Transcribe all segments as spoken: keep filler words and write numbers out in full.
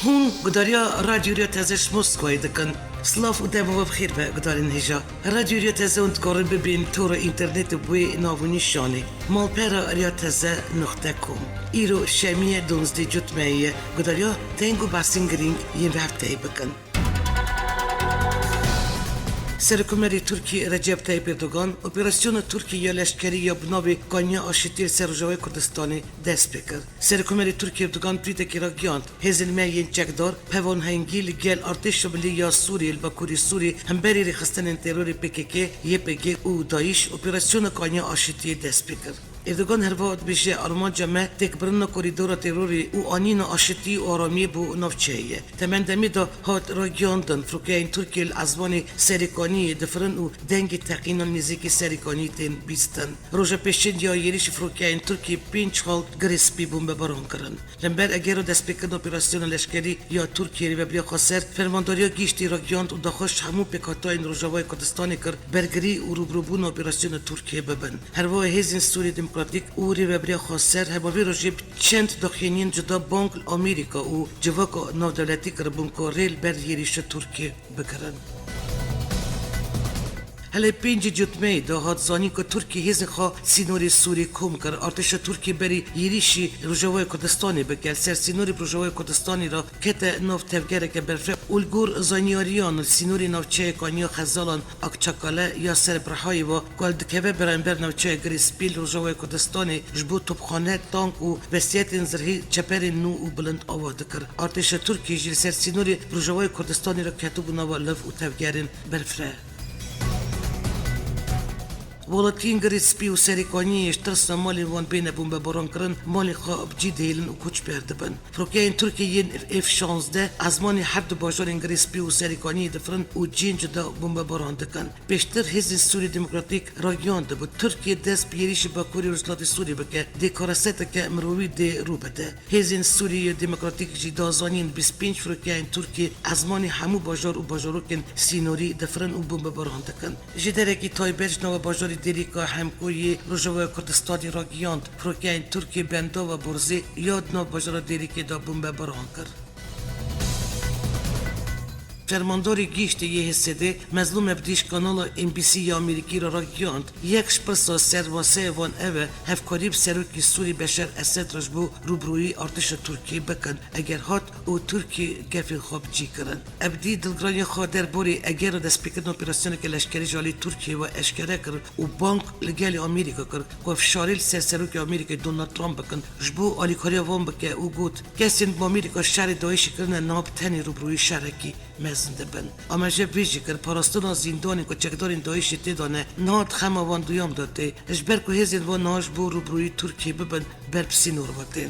Hûn gudariya Radyo Riya Teze ji Moskowayê dikin. Silav û dema we bi xêr be gudarên hêja. Radyo Riya Teze hûn dikarin bibên tora înternetê bi wê nav û nîşanê: malpera riya teze nuqte com. Îro şemiyê duwazdeh cotmeyê ye. Gudariya deng û behsên girîng yên vê hefteyê bikin. Serokkomarê Tirkiyê Recep Tayyip Erdogan operasyona Tirkiyê ya leşkerî ya bi navê Kaniya Aşitiyê li ser Rojavayê Kurdistanê dest pê kir. Serokkomarê Tirkiyê Erdogan twîtekê ragihand: Hêzên me yên çekdar pevanhengî li gel artêşa milî ya Sûriyê li bakurê Sûriyê hemberî rêxistinên terorê P K K, Y P G û DAIŞ operasyona Kaniya Aşitiyê dest pê kir. Erdogan herwiha dibêje, armanca me têkbirina korîdora terorê û anîna aşitî û aramiyê bo navçeyê ye. Temen demê de hat ragihandin, firokeyên Tirkiyê li ezmanê Serêkaniyê difirin û dengê teqînan nêzîkî Serêkaniyê tên bîstin. Roja pêşîn ya êrîşî firokeyên Tirkiyê pênc xal Girê Spî bombebaran kirin. Li hember egera destpêkirina operasyona leşkerî ya Tirkiyê, Rêveberiya Xweser fermandariya giştî ragihand û daxwaz ji hemû pêkhateyên Rojavayê Kurdistanê kir bergirî û rûbirûbûna operasyona Tirkiyê bibin. Herwiha Hêzên Sûriyê Demokratîk û Rêveberiya Xweser hema vê rojê bi çend daxuyaniyên cuda bang li Amerîka û civaka navdewletî kiribûn ku rê li ber êrîşa Tirkiyê bigirin. Hilê pêncê cotmeyê de hat zanîn ku Tirkiyê hêzên xwe sînorê Sûriyê kom kir. Artêşa Tirkiyê berî êrîşî Rojavayê Kurdistanê bike. Li ser sînorê bi Rojavayê Kurdistanê re kete nav tevgereke berfireh û li gor zanyariyan li sînorê navçeyê Kaniya Xezalan Akçakale ya ser bi Rihayê ve ku li dikeve beramber navçeya Girê Spî li Rojavayê Kurdistanê ji bo topxane, tank û wesayîtên zirhî çeperên nû û bilind ava dikir. Artêşa Tirkiyê jî li ser sînorê bi Rojavayê Kurdistanê re ketibû nava liv û tevgerên berfireh. Welatiyên Girê Spî û Serêkaniyê ji tirsa malên wan bêne bombebarankirin, malên xwe bi cî dihêlin û koçber dibin. Firokeyên Tirkiyê yên F şazdeh ezmanê her du bajarên Girê Spî û Serêkaniyê difirin û cihên cuda bombebaran dikin. Pêştir Hêzên Sûriyê Demokratîk ragihandibû, Tirkiye dest bi êrîşî bakurê Rojhilatê Sûriyê bike, dê kareseteke mirovî dê rû bide. Hêzên Sûriyê Demokratîk jî da zanîn, bîst pênc firokeyên Tirkiyê ezmanê hemû bajar û bajarokên sînorî difirin û bombebaran dikin. Ji derekî taybet ji nava bajarê Dêrîka Hemko yê Rojavaya Kurdistanê ragihand, firokeyên Tirkiyê bendava Borzê ya di nav bajara Dêrîkê de bombebaran kir. Fermandarê Giştî yê H S D Mezlûm Ebdî ji kanala N B C ya Amerîkî re ragihand, yek ji pirsa serbaseya van ev e, hevkarî bi serokê Sûrî Beşar Esed re ji bo rûbirûyî artêşa Tirkiyê bikin, eger hat û Tirkiyê gefên xwe bi cî kirin. Ebdî dilgiraniya xwe derbarê egera destpêkirina operasyoneke leşkerî ji alî Tirkiyê ve eşkere kir û bang li gelê Amerîka kir ku ev şerê li ser serokê Amerîkayê Donald Trump bikin, ji bo alîkariya wan bike û got, kesên bi Amerîka şerê DAIŞê kirine niha bi tenê rûbirûyî şerekî mezin dibin. Amaje vê jî kir, parastina zîndanên ku çekdarên DAIŞê tê de ne, niha di xema wan duyam de tê, ji ber ku hêzên wan niha ji bo rûbirûyî Tirkiyê bibin, ber bi sînor ve tên.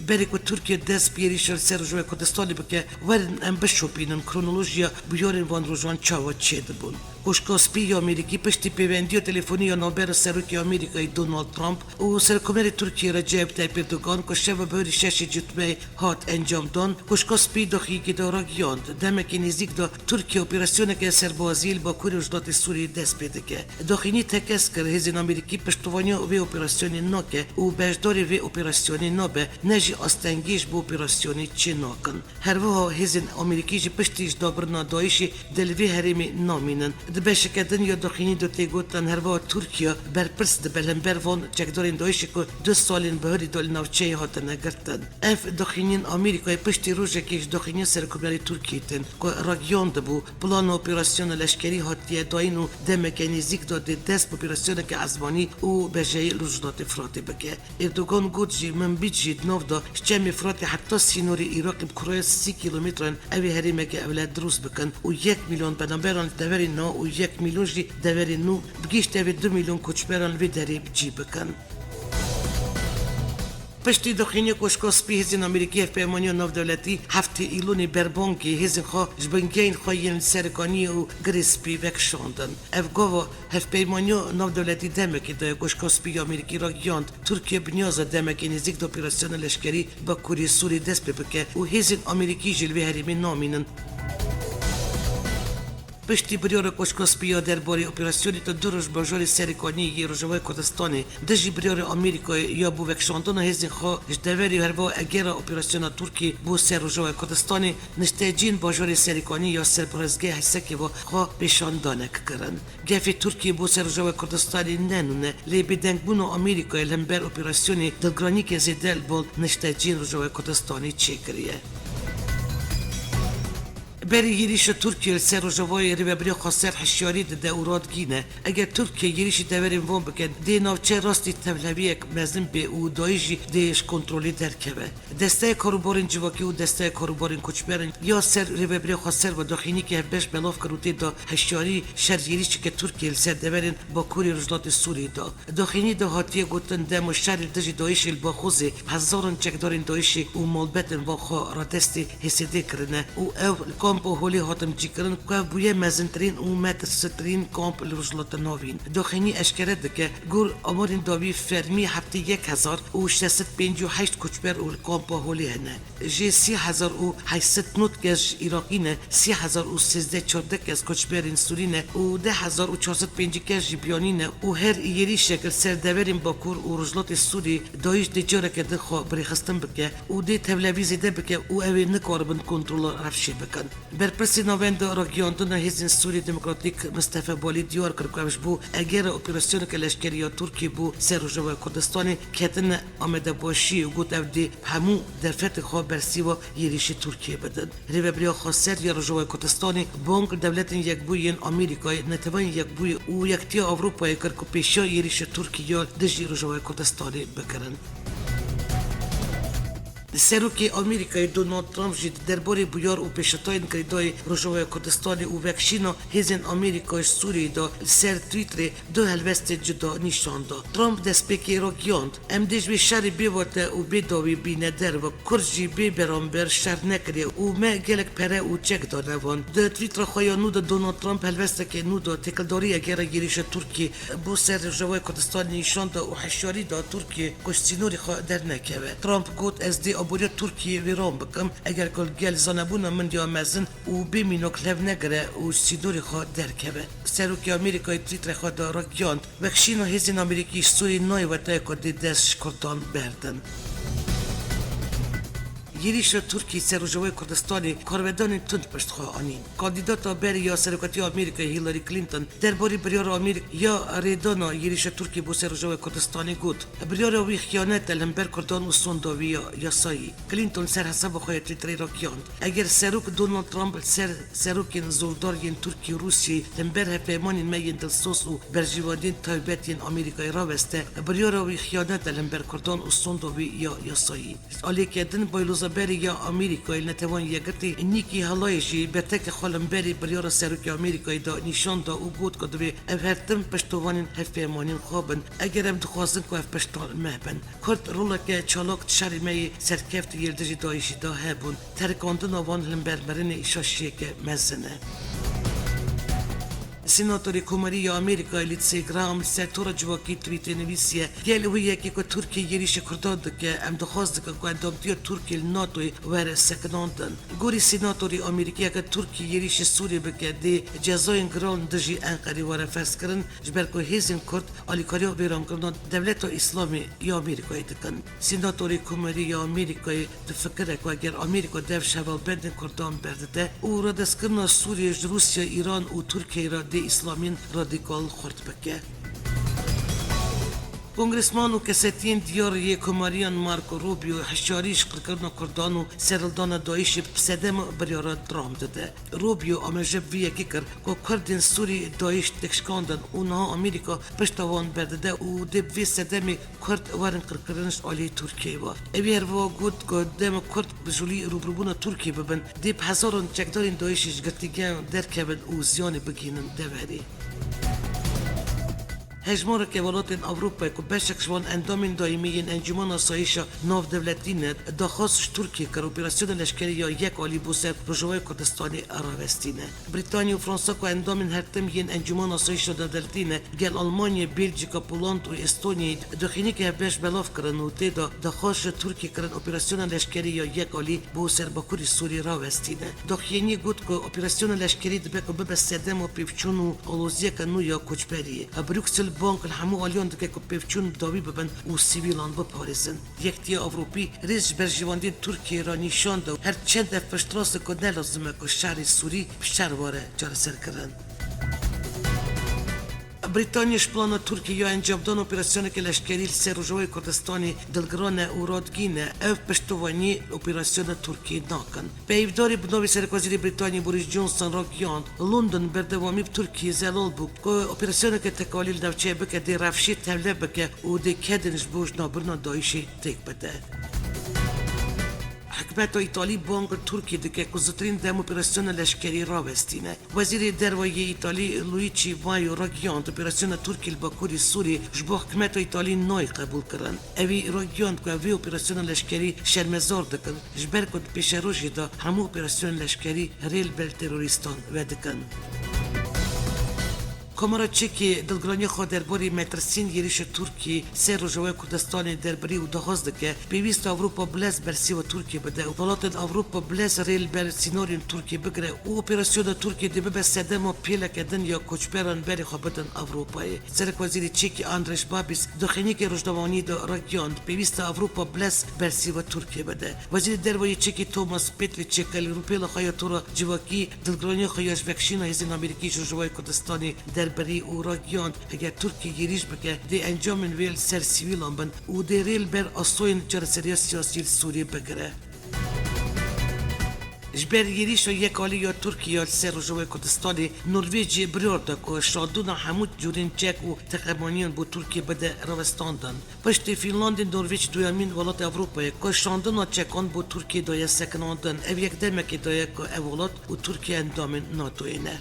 Berê ku Tirkiye dest bi êrîşa li ser Rojavayê Kurdistanê bike, werin em bişopînin kronolojiya bûyerên van rojan çawa çêdibûn. Koşka Spî ya Amerîkî piştî pêvendiya telefonî ya navbera Serokê Amerîkayê Donald Trump û Serokkomarê Tirkiyê Recep Tayyip Erdogan ku şeva bihurî şeşê cotmeyê hat encamdan, Koşka Spî daxiyekê de ragihand, demekê nêzîk de Tirkiye operasyoneke serbazî li bakurê Rojhilatê Sûriyê dest pê dike. Daxuyanî tekez kir, hêzên Amerîkî piştevaniya vê operasyonê nake û beşdarî vê operasyonê nabe, ne jî astengî ji bo operasyonê çê nakin. Herwiha hêzên Amerîkî jî piştî ji dabirina DAIŞê di li vê herêmê namînin. Di beşeke din ya daxuyanî de tê gotin, herwiha Tirkiye berpirs dibe li hember van çekdarên DAIŞê ku du salên bihurî de li navçeyê hatine girtin. Ev daxuyaniyên Amerîkayê piştî rojekê ji daxuyaniya Serokkomarê Tirkiyê tên ku ragihiyandibû, plana operasyona leşkerî hatiye dayîn û demeke nêzîk de dê dest bi operasyoneke ezmanî û bejeyî li Rojhilatê Firatê bike. Erdogan got jî, min bît jî di nav de ji çemê Firatê heta sînorê Iraqê bi kuraya sî kîlometran ew ê herêmeke ewle dirust bikin û yek milyon benaberan li deverên niha û yek milyon jî deverên nû, bi giştî ew ê du milyon koçberan li vê derê bi cî bikin. Piştî daxuyaniya Koşka Spî, hêzên Amerîkî hevpeymaniya navdewletî heftê Îlonê berbangê hêzên xwe ji bingehên xwe yên li Serêkaniyê û Girê Spî vekişandin. Ev gava hevpeymaniya navdewletî demekê daye. Koşka Spî ya Amerîkî ragihand, Tirkiye bi niyaza demekê nêzîk de operasyona leşkerî Bakurê Sûriyê dest pê bike û hêzên Amerîkî jî li vê herêmê namînin. Piştî biryara Koçka Spî ya derbarê operasyonê ta du roj bajarê Serê Kaniyê yê Rojavayê Kurdistanê dijî biryara Amerîkayê ya bo vekişandina hêzên xwe ji deverê û herva egera operasyona Tirkiyê bo ser Rojavayê Kurdistanê, nişteciyên bajarê Serê Kaniyê ya ser bi rêzgeha Hesekê ve xwe pêşandanek kirin. Gefê Tirkiyê bo ser Rojavayê Kurdistanê ne nû ne, lê bêdengbûna Amerîkayê li hember operasyonê dilgiraniyeke zêde li bal nişteciyên Rojavayê Kurdistanê çêkiriye. Berî yêrîşa Tirkiyê li ser Rojavayê Rêveberiya Xweser hişyarî dide û radigihîne, eger Tirkiye yêrîşî deverên van bike, dê navçe rastî tevliheviyek mezin bê û DAIŞ jî dê ji kontrolê derkeve. Desteya Karûbarên Civakî û Desteya Karûbarên Koçberan ya ser Rêveberiya Xweser ve daxuyaniyeke hevbeş belav kir û tê de hişyarî şer yêrîşeke Tirkiyê li ser deverên Bakurê Rojhilatê Sûriyê da. Daxuyaniyê de hatiye gotin, dema şerê dijî DAIŞê li Baxûzê hezaran çekdarên DAIŞê û malbetên van xwe radestê HSDê kirine û ew li kampa holê hatin cîkirin ku ev bûye mezintirîn û metirsitirîn kamp li Rojhilata Navîn. Daxuyanî eşkere dike, gor amarên dawî fermî heftê yek hezar û şeş sed pêncî û heşt koçber û li kampa holê hene. Jê sî hezar û heşt sed nod kes ji Iraqî ne, sî hezar û sêzdeh çardeh kes koçberên Sûrî ne û deh hezar û çar sed pêncî kes jî biyanî ne û her êrîşek li ser deverên Bakur û Rojhilatê Sûrî DAIŞ dê careke din xwe birêxistin bike û dê tevlevî zêde bike û ew ê nikaribin kontrola rewşê bikin. Berpirsê Navenda Ragihiyandina Hêzên Sûriyê Demokratîk Mistefe Balî diyar kir ku ev ji bo egera operasyoneke leşkerî ya Tirkiyê bo ser Rojavaya Kurdistanê ketine amadebaşiyê û got, ew dê bi hemû derfetê xwe bersîva yêrîşê Tirkiyê bidin. Rêveberiya Xweser ya Rojavaya Kurdistanê bang li Dewletên Yekbûyî yên Amerîkayê, Neteweyên Yekbûyî û Yekitiya Ewropayê kir ku pêşiya yêrîşa Tirkiyê ya dijî Rojavaya Kurdistanê bikirin. Serokê Amerîkayê Donald Trump jî di derbarê bûyar û pêşetayên girêdayî Rojavaya Kurdistanê û vekişîna hêzên Amerîka ji Sûriyeyê de li ser Twitterê du helwestên cuda nîşan da. Trump destpêkê ragihand, em dê ji vê şerê bêwerte û bêdawî bîne derve. Kurd jî bê beramber şer nekiriye û me gelek pere û çek dane wan. Di Twittera xwe ya nû de Donald Trump helwestekê nû da têkildarî egera yêrîşa Tirkiyê bo ser Rojavaya Kurdistanê nîşan da û hişyarî da Tirkiyê ku ji sînorê xwe dernekeve. Trump got, ez dê aboriya Tirkiyê wêran bikim, eger ku li gel zanebûna min ya mezin û bê mînak li hev negire û ji sînorê xwe derkeve. Serokê Amerîkayê Twitterê xwe de ragihand, vekişîna hêzên Amerîkî ji Sûriyê nayê wetayê ku dê dest ji Kurdan berdin. Yêrîşa Tirkiyê ser Rojavayê Kurdistanê karvedanên tund pişt xwe anîn. Kandîdata berê ya serokatiya Amerîkayê Hillary Clinton derbarê biryara Amerîka ya rêdana yêrîşa Tirkiyê bo ser Rojavayê Kurdistanê got, biryara wî xiyanet e li hember Kurdan û sonda wî ya yasayî. Clinton ser hesaba xwe ya Twitterê ragihand, eger Serok Donald Trump li ser serokên zordar yên Tirkiyê û Rûsiyeyê li hember hevpeymanên me yên dilsoz û berjewendiyên taybet yên Amerîkayê raweste, biryara wî xiyanet e li hember Kurdan û sonda wî ya yasayî. Aliyeke din, Bayloza berê ya Amerîkayê li Neteweyên Yekgirtî Nikki Haley jî bertekê xwe li hemberî biryara Serokê Amerîkayê de nîşan da û got ku divê ev her tim piştovanên hevpeymanên xwe bin, eger em dixwazin ku ev piştvan me bin. Kurd roleke çalak di şerê me yê serkeft yê li dijî DAIŞ'î de hebûn. Terikandina wan li hember mirinê şaşiyeke mezin e. Senatorê Komarî ya Amerîkayê Lindsey Graham li ser tora civakî twîtê nivîsiye, gel wê yekê ku Tirkiye yêrîşê Kurdan dike, em dixwaz dikin ku endamtiya Tirkiye li NATOyê were sekinandin. Gorî senatorê Amerîkî, eger Tirkiye yêrîşê Sûriyê bike, dê cezayên giran dijî Enqerê were ferzkirin, ji ber ku hêzên Kurd alîkariya wêrankirina Dewleta Îslamê ya Amerîkayê dikin. Senatorê Komarî ya Amerîkayê difikire ku eger Amerîka dev ji hevalbendên Kurdan berdide û radestkirina Sûriyê ji Rûsya, Îran û Tirkiyeyê re dê Îslamiyên radîkal xurt bike. Kongresman û kesetiyên diyar yê Komariyan Marco Rubio hişyarî ji qirkirina Kurdan û serhildana DAIŞ'ê bi sedema biryara Trump dide. Rubio amaje bi vê yekê kir ku Kurdên Sûrî DAIŞ têk şikandin û niha Amerîka pişta wan berdide û dê bi vê sedemê Kurd werin qirkirin ji aliyê Tirkiyeyê ve. Ewî her wiha got ku dema Kurd bi jolî rûbirûbûna Tirkiyê bibin, dê bi hezaran çekdarên DAIŞ'ê ji girtîgehan derkevin û ziyanê bigihînin deverê. Hejmareke welatên Ewropayê ku beşek ji wan endamên daîmî yên Encûmena Asayîşa Navdewletî ne, daxwaz ji Tirkiyê kir operasyona leşkerî ya yek alî bo ser Rojavayê Kurdistanê rawestîne. Brîtanya û Fransa ku endamên hertim yên Encûmena Asayîşa Navdewletî ne, gel Almanyê, Belçîka, Poland û Estonyayê dixîneke hevbeş belav kirin û tê de daxwaz ji Tirkiyê kirin operasyona leşkerî ya yek alî bo ser Bakurê Sûriyê rawestîne. Daxuyaniyê got ku operasyona leşkerî dibe ku bibe sedema pêvçûn û aloziyeke nû ya koçberiyê. Bruksel bang li hemû aliyan dike ku pêvçûn dawî bibin û sivîlan biparêzin. Yekîtiya Ewropî rêz ji berjewendiyên Tirkiyeyê re nîşan da û her çend ev piştrast e ku ne lazim e ku şerê Sûrî bi şer were çareserkirin. Brîtanya ji plana Tirkiyê ya encamdana operasyoneke leşkerî li ser Rojavayê Kurdistanê dilgiran e û radigihîne ew piştevaniyê li operasyona Tirkiyê nakin. Peyvdarê bi navê Serekwezîrê Brîtanyê Boris Johnson ragihand, London berdewamî bi Tirkiyê zelal bû ku operasyoneke tekalî li navçeyê bike, dê rewşê tevle bike û dê kedên ji bo jinavbirina DAIŞê têk bide. Hikûmeta Îtalî bang li Tirkiyê dike ku zûtirîn dem operasyona leşkerî rawestîne. Wezîrê Derve yê Îtalî Luigi Maio ragihand, operasyona Tirkiyê li Bakurê Sûriyê ji bo hikûmeta Îtalî nayê qebûlkirin. Ewî ragihand ku vê operasyona leşkerî şermezar dikin, ji ber ku di pêşerojê de hemû operasyonên leşkerî rê li ber terorîstan vedikin. Komara Çekê dilgiraniya xwe derbarê metirsiyên êrîşa Tirkiyê ser Rojavayê Kurdistanê derbirî û daxwaz dike, pêwîst e Ewropa bilez bersiva Tirkiyê bide û welatên Ewropa bilez rê li ber sînorên Tirkiyê bigire û operasyona Tirkiyê dê bibe sedema pêleke din ya koçberan berê xwe bidin Ewropayê. Serekwezîrê Çekê Andrej Babis di xêniyeke rojnamevaniyê de ragihand, pêwîst e Ewropa bilez bersiva Tirkiyê bide. Wezîrê Derve yê Çekê Thomas Petriček li rûpêla xwe ya tora civakî dilgiraniya xwe ya ji vekişîna hêzên Amerîkî ji Rojavayê Kurdistanê derbirî û ragihand, eger Tirkiye êrîş bike, dê encamên wê li ser sivîlan bin û dê rê li ber asoyên çareseriya siyasî li Sûriyê bigire. Ji ber êrîşa yekalî ya Tirkiyê ya li ser Rojavayê Kurdistanê, Norvêcê biryar da ku şandina hemû cûrên çek û teqemaniyan bo Tirkiyê bide rawestandin. Piştî Fînlandê, Norvêc duyemîn welatê Ewropayê ye ku şandina çekan bo Tirkiyê daye sekinandin. Ev yek demekê daye ku ev welat û Tirkiye endamên NATOyê ne.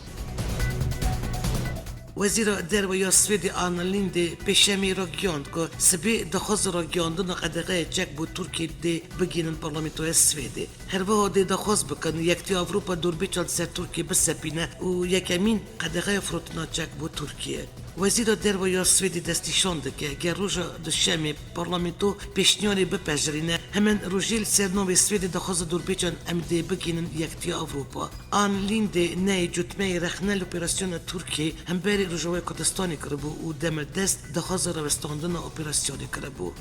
Wezîra Derve ya Swêdê Ann Linde pêşemê ragihand ku sibê daxwaza ragihandina qedexeya çek bo Tirkiyê dê bigihînin Parlamentoya Swêdê. Her wiha dê daxwaz bikin, Yekîtiya Ewropa dorpêçan ser Tirkiyê bisepîne û yekemîn qedexeya firotina çek bo Tirkiyê. Wezîra Derve ya Swêdê destnîşan dike, ger roja Duşemê parlamento pêşniyarê bipejirîne, hemen rojê li ser navê Swêdê daxwaza dorpêçan em dê bigihînin Yekîtiya Ewropa. Ann Linde neyê cotmeyê rexne li operasyona Tirkiyê hemberî Rojavayê Kurdistanê kiribû û demirdest daxwaza rawestandina operasyonê kiribû.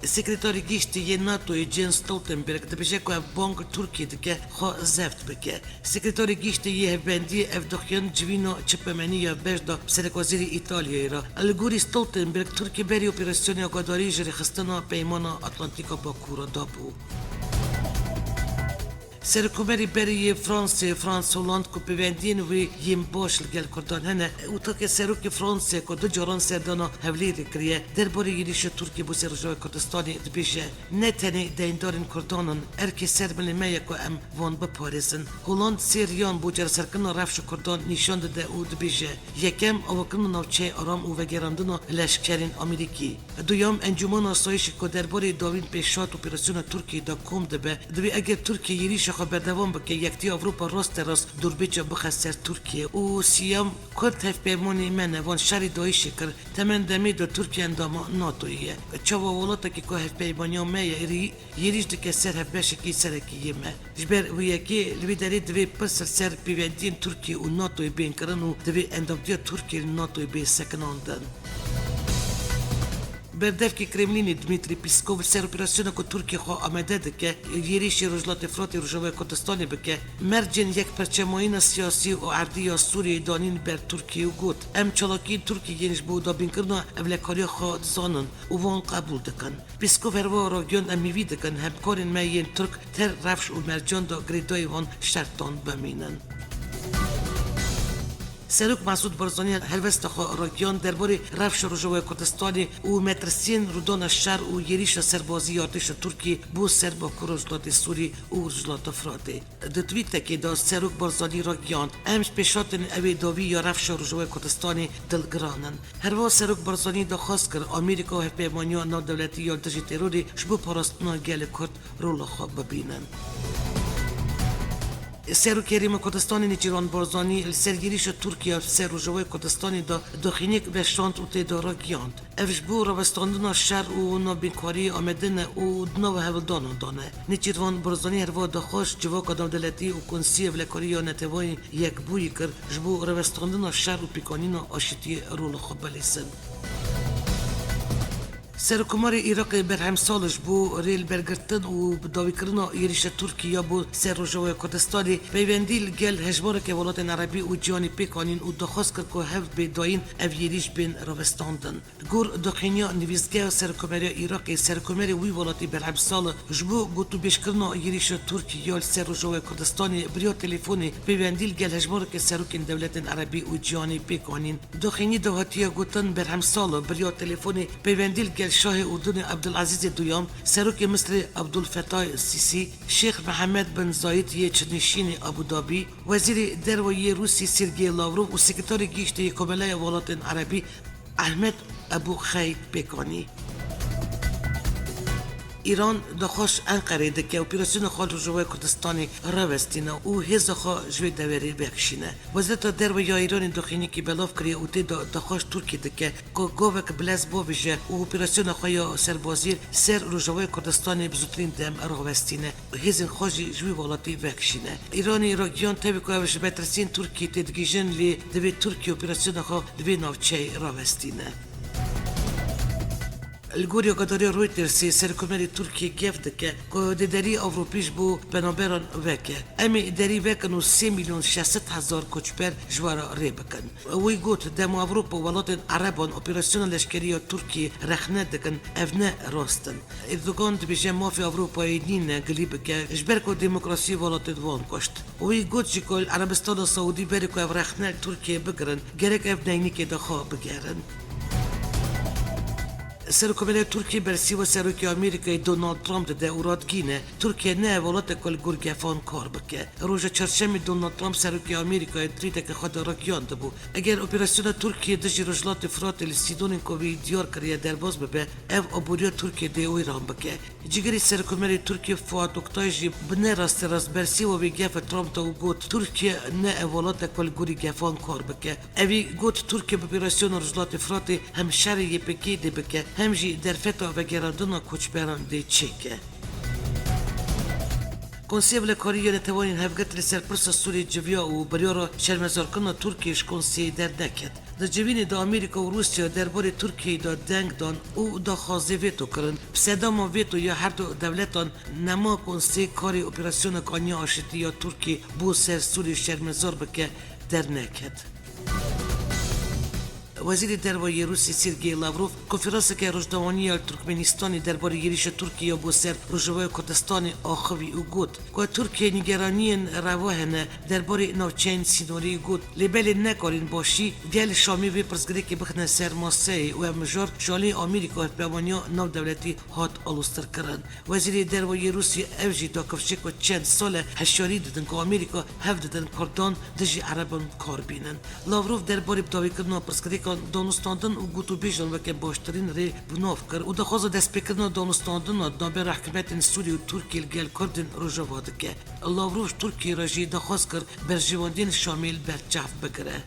Sekreterê Giştî yê NATOyê Jens Stoltenberg dibêje ku ev bang Tirkiyê dike xwe zeft bike. Sekreterê Giştî yê Hevbendiyê ev daxuyan civîna çepemenî ya beş da bi serekwezîrê Îtalyayê re. Li gorî Stoltenberg, Tirkiye berî operasyonê agadarî ji rêxistina Peymana Atlantîka Bakur re dabû. Serokkomarê berê yê Fransê, François Hollande, ku pêwendiyên wê yên baş li gel Kurdan hene û take serokê Fransê ku du caran serdana Hewlêrê kiriye, derbarê êrîşa Tirkiyê bo ser Rojavayê Kurdistanê dibêje, ne tenê deyndarên Kurdan in, erkê ser milê me ye ku em van biparêzin. Hollande sê riyan bo çareserkirina rewşa Kurdan nîşan dide û dibêje, yekem, avakirina navçeyê aram û vegerandina leşkerên Amerîkî. Duyem, Encûmena Asayîşê ku derbarê dawîn pêşhat operasyona Tirkiyê de kom dibe, divê eger Tirkiye êrîşa xwe berdewam bike, Yekîtiya Ewropa raste rast dorpêça bixe ser Tirkiye. Û siyem, Kurd hevpeymanê me ne, van şerê DAIŞê kir, temen demê de Tirkiye endama NATOyê ye. Çawa welatekî ku hevpeymaniya me ye, êrî-, êrîş dike ser hevbeşekî serekî yê me? Ji ber wê yekê li vê derê divê pirs li ser pêwendiyên Tirkiye û NATOyê bên kirin û divê endamtiya Tirkiye li NATOyê bê sekinandin. Berdevkê Kremlînê Dmitry Peskov li ser operasyona ku Tirkiye xwe amade dike, êrîşê Rojhilatê Firatê Rojavayê Kurdistanê bike, mercên yekperçemayîna siyasî û erdî ya Sûriyeyê danîn ber Tirkiyê û got, em çalakiyên Tirkiyê yên ji bo dabînkirina ewlekariya xwe dizanin û wan qebûl dikin. Peskov her wiha ragihand, em hêvî dikin hevkarên me yên Tirk di her rewş û mercan de girêdayî van şertan bimînin. Serok Mesûd Barzanî helwesta xwe ragihand derbarê rewşa Rojavaya Kurdistanê û metirsiyên rûdana şer û êrîşa serbazî ya artêşa Tirkiyê bo ser Bakur Rojhilatê Sûrî û Rojhilata Firatê. Di twîtekê de Serok Barzanî ragihand, Em ji pêşhatin ewê dawî ya rewşa Rojavaya Kurdistanê dilgiran in. Herwiha Serok Barzanî daxwaz kir, Amerîka û Hevpeymaniya Navdewletî ya Dijî Terorê ji bo parastina gelê Kurd rola xwe bibînin. Serokê Herêma Kurdistanê Nêçîrvan Barzanî li ser êrîşa Tirkiye ser Rojavayê Kurdistanê de daxuyaniyek veşand û tê de ragihand, Ev ji bo rawestandina şer û navbînkariyê amade ne û di nava hevldanan de ne. Nêçîrvan Barzanî herwiha daxwaz ji Civaka Navdewletî û Konseyê Ewlekarî ya Neteweyên Yekbûyî kir, ji bo rawestandina şer û pêkanîna aşitiyê rola xwe bilîzin. Serokkomarê Iraqê Berhem Salih ji bo rêlbergirtin û bi dawîkirina êrîşa Tirkiyê ya bo ser Rojavaya Kurdistanê peywendî li gel hejmareke welatên erebî û cîhanê pêk anîn û daxwaz kir ku hewl bê dayîn ev êrîş bên rawestandin. Li gor daxuyaniya nivîsgeha Serokkomariya Iraqê, Serokkomarê wî welatî Berhem Salih ji bo gotûbêjkirina êrîşa Tirkiyê ya li ser Rojavaya Kurdistanê bi riya telefonê peywendî li gel hejmareke serokên dewletên erebî û cîhanê pêk anîn. Di daxuyaniyê de hatiye gotin, Berhem Salih bi riya telefonê peywendî li gel Şahê Urdunê Ebdulezîzê Duyam, Serokê Misirê Ebdulfetah Sîsî, Şêx Mihemed bin Zayîd yê Çinîşînê Abu Dabî, Wezîrê Derve yê Rûsî Sergey Lavrov û Sekreterê Giştî yê Komeleya Welatên Erebî Ehmed Ebu Xeyd pêk anî. Îran daxwaz ji Enqerê dike operasyona xwe li Rojavaya Kurdistanê rawestîne û hêza xwe ji vê deverê vekişîne. Wezareta Derve ya Îranê daxuyaniyekî belav kiriye û tê de daxwaz Tirkiye dike ku gavek bilez bavêje û operasyona xwe ya serbazî ser Rojavaya Kurdistanê bi zûtirîn dem rawestîne. Hêzên xwe jî ji wî welatî vekişîne. Îranî ragihand tevî ku ev ji metirsiyên Tirkiyê têdigihîjin, lê divê Tirkiye operasyona xwe di vê navçeyê rawestîne. Li gor agadariya Reutersê, Serokkomarê Tirkiyê gef dike ku di derî Ewropî ji bo penaberan veke. Em ê derî vekin û sê milyon şeş sed hezar koçber ji we re rê bikin. Wî got, Dema Ewropa û welatên Ereban operasyona leşkerî ya Tirkiyê rexne dikin, ev ne rast in. Erdogan dibêje mafê Ewropayê nîne gilî bike, ji ber ku demokrasiyê welatên wan kuşt. Wî got jî ku li Erebistana Saûdî berê ku ev rexne li Tirkiyeyê bigirin, gerek ev neynîkê de xwe bigerin. Serokkomariya Tirkiyê bersîva Serokê Amerîkayê Donald Trump dide û radgîne, Tirkiye ne ev welat e ku li gor gefan kar bike. Roja Çarşemê Donald Trump Serokê Amerîkayê di twîtekê xwe de ragihandibû, Eger operasyona Tirkiyê dijî Rojhilatê Firatê li sînorên ku wî diyar kiriye derbas bibe, ev aboriya Tirkiyê dê wêran bike. Cîgirê Serokkomarê Tirkiyê Fuat Oktay jî bi ne rasterast bersîva vê gefa Trump de û got, Tirkiye ne ev welat e ku li gorî gefan kar bike. Evî got, Tirkiye bi operasyona Rojhilatê Firatê hem şerê Y P G dê bike, hem jî derfeta vegerandina koçberan dê çêke. Konseyê Ewlekarî ya Neteweyên Hevgirtî li ser pirsa Sûriyê civiya û biryara şermezarkirina Tirkiyê ji konseyê derneket. Di civînê de Amerîka û Rûsya derbarê Tirkiyeyê de deng dan û daxwazê veto kirin. Bi sedema veto ya her du dewletan nema konsey karê operasyona kaniya aşitî ya Tirkiyê bo ser Sûriyê şermezar bike derneket. Wezîrê Derve yê Rûsî Sergey Lavrov konferanseke rojnamevanî ya li Turkmenistanê derbarê êrîşa Tirkiyê ya bo ser Rojavaya Kurdistanê axivî û got ku Tirkiye nîgeraniyên rewa hene derbarê navçeyên sînorî û got, Lê belê nekarîn başî gel Şamê vê pirsgirêkê bixine ser maseyê û ev mijar ji alî Amerîka û Hevpeyvaniya Navdewletî hat aloztirkirin. Wezîrê Derve yê Rûsya ev jî da kifşê ku çend sal e hişyarî didin ku Amerîka hev didin Kurdan dijî Ereban kar bînin. Lavrov derbarê bi dawîkirina pirsgirêkan danûstandin û gotûbêjan weke baştirîn rê bi nav kir û daxwaza destpêkirina danûstandina di navbera hikûmetên Sûriyê û Tirkiyê li gel Kurdên Rojava dike. Lavrov ji Tirkiyê re jî daxwaz kir berjewendiyên Şamê li ber çav bigire.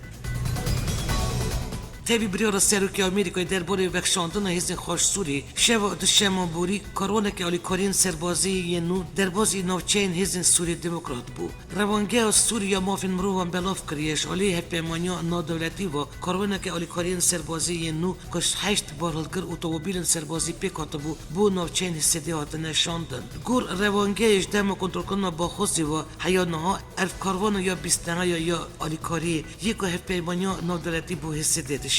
Tevî biryara Serokê Amerîkayê derbarê vekişandina hêzên xwe ji Sûriyê, şeva duşema borî karwaneke alîkariyên serbazî yên nû derbazî navçeyên hêzên Sûriyê Demokrat bû. Rewangeha Sûrî ya Mafên Mirovan belav kiriye, ji alî Hevpeymaniya Navdewletî ve karwaneke alîkariyên serbazî yên nû ku ji heşt barhilgir û tomobîlên serbazî pêk hatibû, bo navçeyên H S D'ê hatine şandin. Gor rewangehê ji dema kontrolkirina Baxûzê ve heya niha ev karwana ya bîst neheya ya alîkariyê yê ku Hevpeymaniya Navdewletî bo H S D dişîne.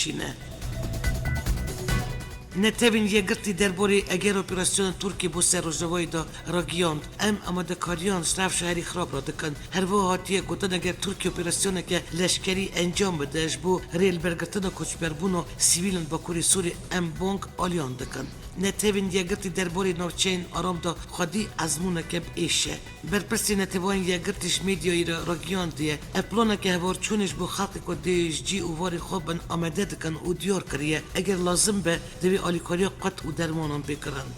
Netewên Yekgirtî derbarê eger operasyona Tirkiyê bo ser Rojavayê de ragihand, em amadekariyan ji rewşa herî xirab re dikin. Her wiha hatiye gotin, eger Tirkiye operasyoneke leşkerî encam bide ji bo rêlbergirtina koçberbûna sivîl in Bakurê Sûriyê, em bang aliyan dikin. Netewên Yekgirtî derbarê navçeyên aram de xwedî ezmûneke bi êş e. Berpirsê Neteweyên Yekgirtî ji medyayê re ragihandiye, ev planeke hevalçûnê ji bo xelkê ku dê ji cî û varê xwe bin amade dikin û diyar kiriye, eger lazim be, divê alîkariya qut û dermanan bê kirin.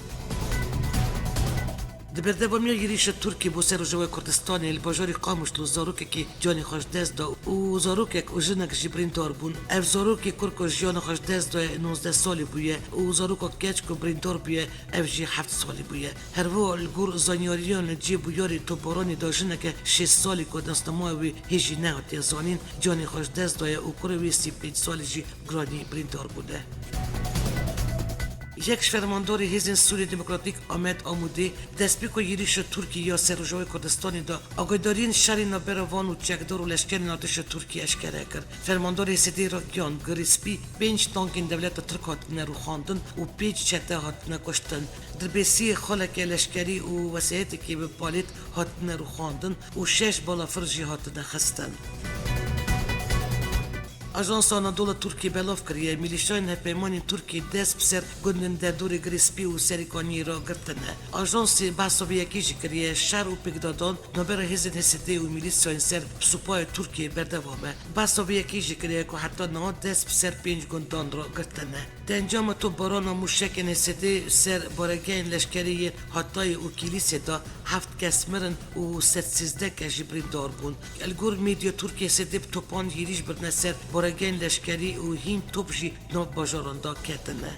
Di berdewamiya yêrîşa Tirkiyê bo ser Rojavayê Kurdistanê li bajarê Qamişlo zarokekî canê xwe ji dest da û zarokek û jinek jî birîndar bûn. Ev zarokê kur ku jiyana xwe ji dest daye nozdeh salî bûye û zaroka keç ku birîndar bûye, ev jî heft salî bûye. Her wiha li gor zanyariyan li cihê bûyerê topbaranê de jineke şêst salî ku nasnameya wê hê jî nehatiye zanîn, canê xwe ji dest daye û kurê wê sî pênc salî jî giranî birîndar bûne. Yek ji fermandarê Hêzên Sûriyê Demokratîk Amed Amûdê destpêka yêrîşa Tirkiyê ya ser Rojavayê Kurdistanê de agahdariyên şerê navbera wan û çekdar û leşkerên artêşa Tirkiyê eşkere kir. Fermandarê H S D'ê ragihand, Girîspî pênc tankên dewleta Tirk hatine rûxandin û pênc çete hatine kuştin. Dirbêsiyê xaleke leşkerî û wesayeteke bi palêt hatine rûxandin û şeş balafir jî hatine xistin. Ajansa Anadolu Tirkiyê belav kiriye, milîşyayên hevpeymanên Tirkiyê dest bi ser gundên derdorê Girê Spî û Serîkaniyê re girtine. Ajansê behsa vê yekê jî kiriye, şer û pêkdadan navbera hêzên H S D û milîşyayên ser bi supayê Tirkiyê berdewam e. Behsa vê yekê jî kiriye ku heta niha dest bi ser pênc gundan re girtine. Di encama topbarana mûşekên H S D ser baregehên leşkerî yên Hatayê û Kîlîsê de heft kes mirin û sed sîzdeh kes jî birîndar bûn. Li gor medya Tirkiyê, H S D bi topan yêrîş birine ser baregehên leşkerî û hîn top jî nav bajaran de ketine.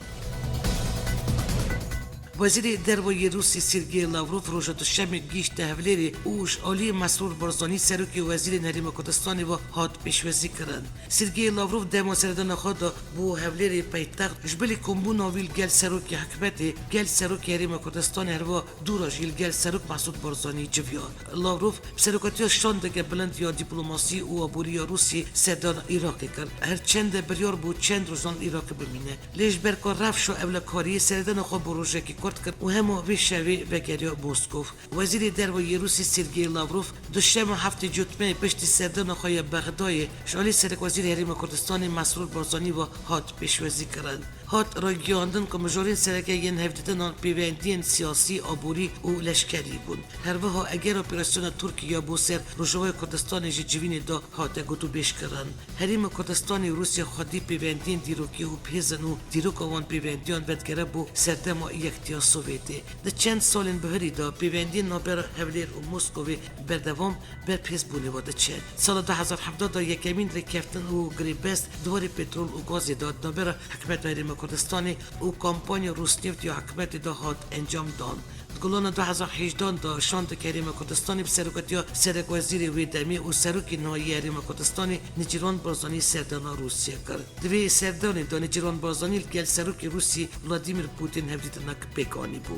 Wezîrê Derve yê Rûsî Sergey Lavrov roja Duşemê gihîşte Hevlêrê û ji alî Mesrûr Barzanî, serokê wezîrên Herêma Kurdistanê ve hat pêşwazî kirin. Sergey Lavrov dema seredana xwe de bo Hevlêrê paytext, ji bilî kombûna wî li gel serokê hikûmetê, gel serokê Herêma Kurdistanê, herwiha dû re jî li gel serok Mesûd Barzanî civiya. Lavrov bi serokatiya şandeke bilind ya dîplomasî û aborî ya Rûsiyê serdana Iraqê kir. Her çende biryar bû çend rojan li Iraqê bimîne. Lê ji ber ku rewşa ewlekariyê seredana xwe bo rojekî kurt kir û hema vê şevê vegeriya Moskov. Wezîrê Derve yê Rûsî Sergey Lavrov duşema heftê Cotmeyê piştî serdana xwe ya Bexdayê ji alî Serekwezîrê Herêma Kurdistanê Mesrûr Barzanî ve hat pêşwazî kirin. Hat ragihandin ku mijorên sereke yên hevdîtinan pêwendiyên siyasî, aborî û leşkerî bûn. Her wiha eger operasyona Tirkiyê ya bo ser Rojavayê Kurdistanê ji civînê de hate gotûbêjkirin. Herêma Kurdistanê û Rûsya xwedî pêwendiyên dîrokî û bi hêz in û dîroka wan pêwendiyan vedigere bo serdema Yektiya Sovyetê. Di çend salên bihurî de pêwendiyên navbera Hewlêr û Moskovê berdewam ber bi hêzbûnê ve diçe. Sala du hezar hevdeh de yekemîn rêkeftin û girêbest di warê petrol û gazê de di navbera hikûmeta Herêma Kurdistanê û kampanya Rosneft ya hikûmetê de hat encam dan. Di Gulana du hezar hejdehan de şandek Herêma Kurdistanê bi serokatiya serekwezîrê wê demê û serokê nihayî Herêma Kurdistanê Nêçîrvan Barzanî serdana Rûsya kir. Di vê serdanê de Nêçîrvan Barzanî li gel serokê Rûsî Vladimir Putin hevdîtinek pêk anîbû.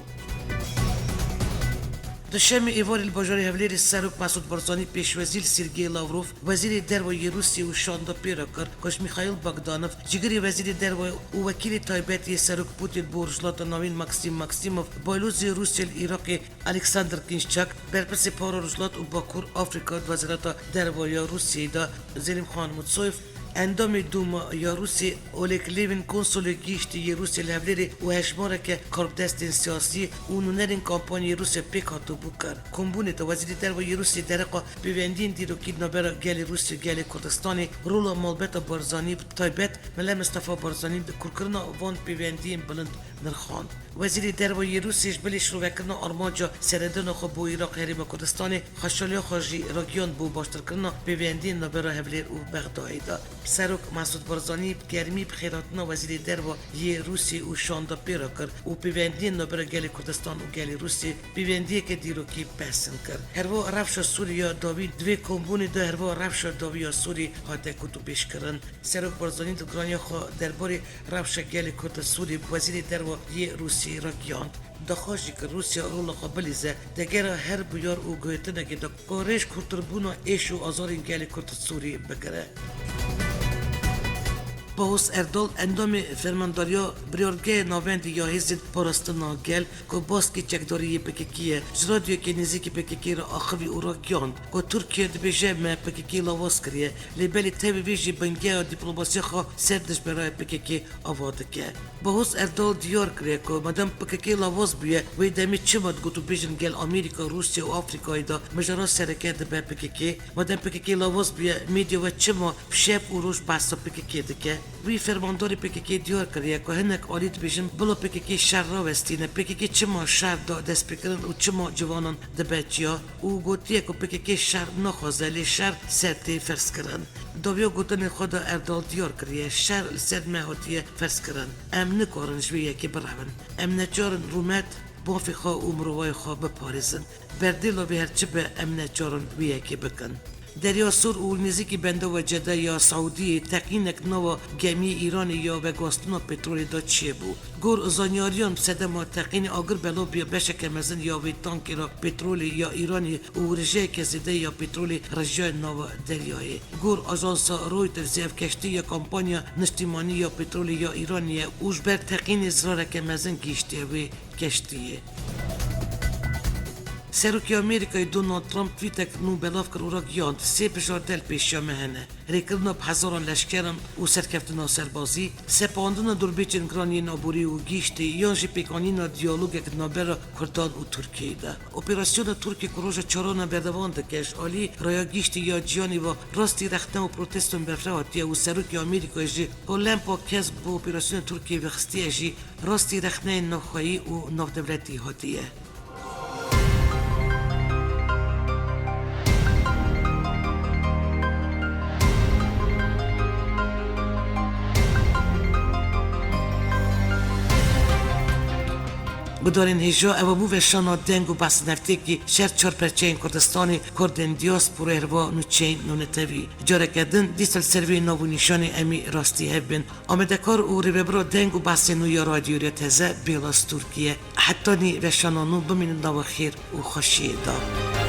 Duşemê êvarê li bajarê Hewlêrê serok Mesûd Barzanî pêşwezî li Sergey Lavrov, wezîrê derve yê Rûsî û şanda pê re kir ku ji Mîxaîl Bogdanov, cigirê wezîrê derve û wekîlê taybet yê serok Putin bo Rojhilata Navîn Maksîm Maksîmov, balozê Rûsya li Iraqê Alexander Kinşçak, berpirsê para Rojhilat û Bakur Afrîka di Wezareta Derve ya Rûsiyeyê de Zelîmxan Mutsoyev, endamê Dûma ya Rûsiyê Oleg Levin, konsolê gihîştî yê Rûsiyê li Hewlêrê û hejmareke karbidestên siyasî û nûnerên kampanyayê Rûsya pêk hatibû kir. Kombûnê de Wezîrê Derve yê Rûsiyê dereqa pêwendiyên dîrokî di navbera gelê Rûsya û gelê Kurdistanê, rola malbata Barzanî bi taybet Mele Mistefa Barzanî di kûrkirina van pêwendiyên bilind nirxand. Wezîrê Derve yê Rûsiyê ji bilî şirovekirina armanca seredana xwe bo Iraq Herêma Kurdistanê xweşxaliya xwe jî ragihand bo baştirkirina pêwendiyên navbera Hewlêr û Bexdayê de. Serok Mesûd Barzanî bi germî bi xêrhatina Wezîrê Derve yê Rûsiyê û şanda pê re kir û pêwendiyên navbera gelê Kurdistan û gelê Rûsiyê pêwendiyeke dîrokî pezin kir. Herwiha rewşa Sûrî ya dawî, di vê kombûnê de herwiha rewşa dawî ya Sûrî hate gotûbêjkirin. Serok Barzanî di giraniya xwe derbarê rewşa gelê Kurd li Sûriyê bi Wezîrê Derve yê Rûsiyê re gihand. Daxwaz jî kir Rûsya rola xwe bilîze, degera her bûyar û guhêtinekê de ku rêj kûrtirbûna êş û azarên gelê Kurd li Sûriyê bigire. Bahûs Erdal, endamê Fermandariya Biryargeya Navendî ya Hêzên Parastina Gel, ku baskî çekdarî yê P K K ye, ji radyokê nêzîkî P K K re axivî û ragihand ku Tirkiye dibêje me P K K lawaz kiriye, lê belê tevî vê jî bingeha dîplomasiya xwe ser dijberayê P K K ava dike. Bahûs Erdal diyar kiriye ku madem P K K lawaz bûye, wê demê çima digot û bêjin gel Amerîka, Rûsya û Afrîkayê de mijara sereke dibe P K K? Madem P K K lawaz bûye, medya we çima şev û roj behsa P K K dike? Wî fermandarê P K K diyar kiriye ku hinek alî dibêjin bila P K K şer rawestîne. P K K çima şer da destpêkirin û çima ciwanan dibe çiya? Û gotiye ku P K K şer naxwaze, lê şer ser tê ferzkirin. Dawiya gotinên xwe de Erdal diyar kiriye, şer li ser me hatiye ferzkirin. Em nikarin ji vê yekê birevin. Em neçar in rûmet, bavê xwe û mirovayê xwe biparêzin. Berdêla vê her çi be, em neçar in vê yekê bikin. Derya Sor û nêzîkî bendava Cede ya Saûdiyê teqînek nava gemiyê Îranê ya veguhastina petrolê de çêbû. Gor zanyariyan, sedema teqînê agir belav bûye beşeke mezin ya vê tankera petrolê ya Îranê û rijeyeke zêde ya petrolê rijiyaye nava deryayê. Gor ajansa Reutersê, ev keştî ya Kompanya Niştîmanî ya Petrolê ya Îranê ye û ji ber teqînê zirareke mezin gihîştiye wê keştiyê. Serokê Amerîkayê Donald Trump twîtek nû belav kir û ragihand, sê bijarte li pêşiya me hene. Rêkirina bi hezaran leşkeran û serkeftina serbazî, sepandina dorbêçên giran yên aborî û gihîştê yan jî pêkanîna diyalogek di navbera Kurdan û Tirkiyeyê de. Operasyona Tirkiyê ku roja çaran e berdewam dike, ji alî raya gihîştê ya cîhanê ve rastî rexne û proteston berfireh hatiye û Serokê Amerîkayê jî ku lempa kes bi operasyona Tirkiyê vexistiye jî rastî rexneyên navxweyî û navdewletî hatiye. Gudarên hêja, ew bû veşana deng û behsên hefteyekî ji her çar perçeyên Kurdistanê, Kurdên diyasporayê, herwa nûçeyên nûnetewî. Careke din dîsa li ser vê nav û nîşanê em ê rastî hev bin. Amadekar û rêvebira deng û behsên nû ya Radyo Rêya Teze, Bêla Stûrkî ye. Hetanî veşana nû, bimînin nava xêr û xweşiyê de.